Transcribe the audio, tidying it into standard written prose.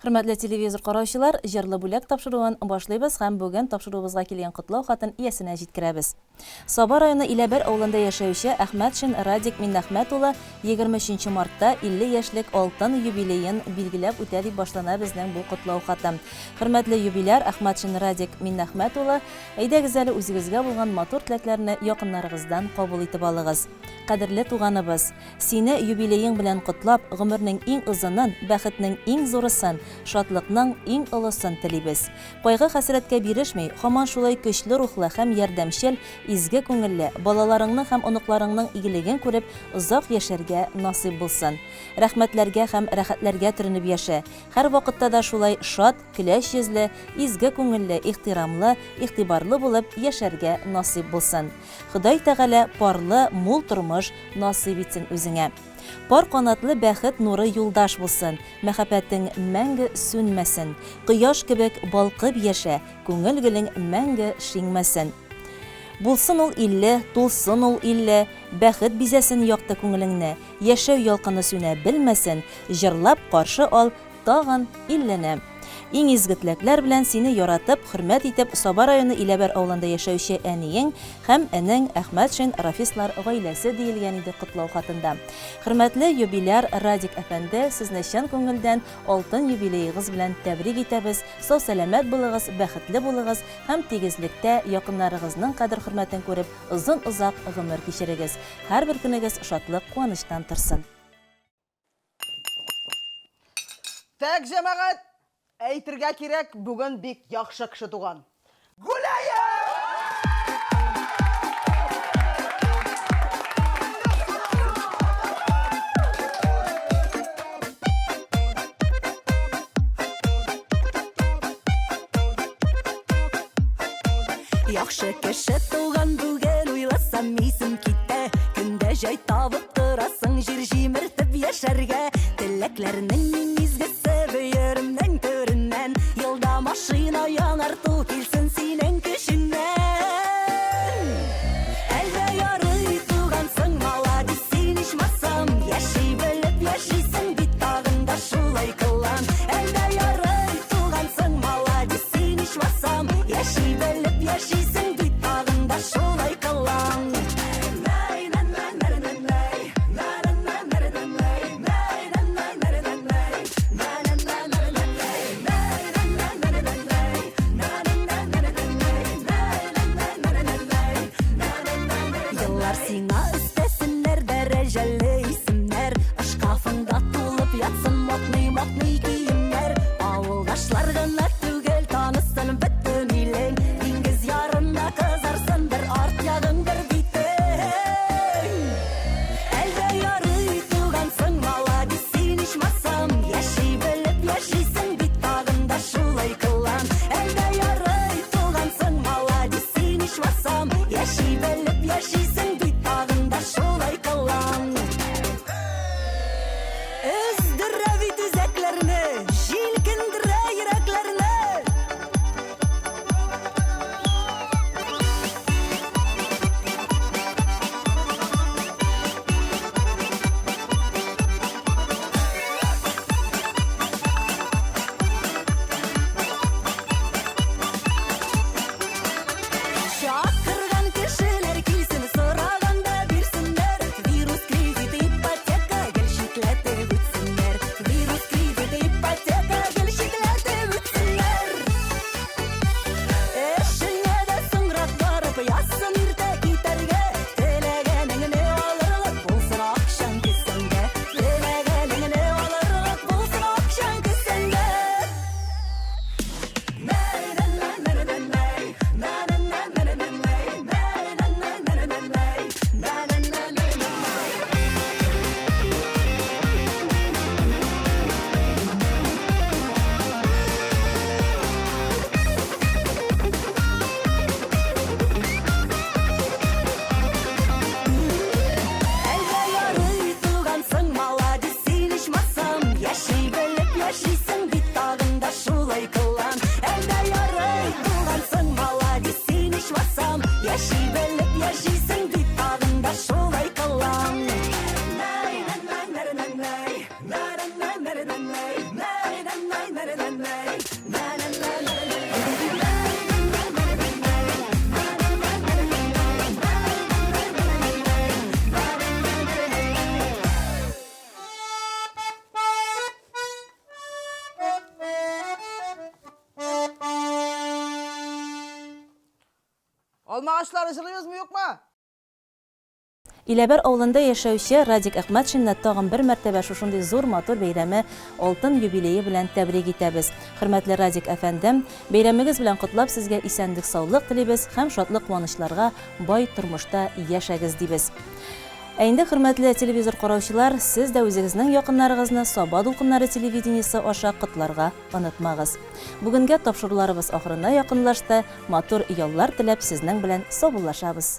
Хөрмәтле телевизор караучылар, Җырлы бүләк тапшыруын башлыйбыз һәм бүген тапшыруыбызга килгән котлау хатын иясенә җиткерәбез. Саба районы Иләбәр авылында яшәүче Әхмәтшин Радик Миннәхмәт улы 23 нче мартта 50 яшьлек алтын юбилеен билгеләп үтә дип башлана безнең бу котлау хаты. Хөрмәтле юбиляр Әхмәтшин Радик Миннәхмәт улы, әйдәгез әле үзегезгә булган матур теләкләрне якыннарыгыздан кабул итеп алыгыз. Кадерле туганыбыз! Сине юбилеең белән котлап, гомернең иң озынын, бәхетнең иң зурысын, шатлыкның иң олысын телибез. Кайгы-хәсрәткә бирешми, һаман шулай көчле рухлы һәм ярдәмчел, изге күңелле, балаларыңның һәм оныкларыңның игелеген күреп, озак яшәргә насыйп булсын. Рәхмәтләргә һәм рәхәтләргә төренеп яшә. Һәрвакытта да шулай шат, көләч йөзле, изге күңелле, ихтирамлы, игътибарлы булып яшәргә насыйп булсын. Ходай Тәгалә парлы, мул тормыш насыйп итсен үзеңә. Пар канатлы бәхет нуры юлдаш булсын, мәхәббәтең мәңге сүнмәсен. Кояш кебек балкып яшә, күңел гөлең мәңге шиңмәсен. Булсын ул 50, тулсын ул 50, бәхет бизәсен якты күңелеңне, яшәү ялкыны сүнә белмәсен, җырлап каршы ал Тагын иллене. Иң изге теләкләр белән сине яратып, хөрмәт итеп Саба районы Иләбәр авылында яшәүче әниең һәм энең Әхмәтшин Рафислар гаиләсе, диелгән иде котлау хатында. Хөрмәтле юбиляр Радик әфәнде, сезне чын күңелдән алтын юбилеегыз белән тәбрик итәбез, сау-сәламәт булыгыз, бәхетле булыгыз һәм тигезлектә, якыннарыгызның кадер-хөрмәтен күреп, озын-озак гомер кичерегез. Һәрбер көнегез шатлык-куанычтан торсын. Так, җәмәгать, әйтергә кирәк, бүген бик яхшы кеше туган. Гүләем! Яхшы кеше туган бүген уйласам исем китә. Көндә җай табып Торасың җир җимертеп яшәргә Теләкләрнең иң изгесе бөеремнең түреннән Елда машина яңарту килсен синең көчеңнән Әлдә ярый тугансың, маладис син ичмасам Яши белеп яшисең бит тагын да шулай кылан Әлдә ярый тугансың, маладис син ичмасам Яши белеп яшисең бит тагын да шулай кылан Алмагачлары җырлыйбызмы, юкмы? Иләбәр авылында яшәүче Радик Әхмәтшинны тагын бер мәртәбә шушындый зур матур бәйрәме, алтын юбилее белән тәбрик итәбез. Хөрмәтле Радик әфәндем, бәйрәмегез белән котлап сезгә исәнлек-саулык телибез һәм шатлык-куанычларга бай тормышта яшәгез дибез. Ә инде, хөрмәтле телевизор караучылар, сез дә үзегезнең якыннарыгызны Саба дулкыннары телевидениесе аша котларга онытмагыз. Бүгенгә тапшыруларыбыз ахырына якынлашты, матур яллар теләп сезнең белән саубуллашабыз.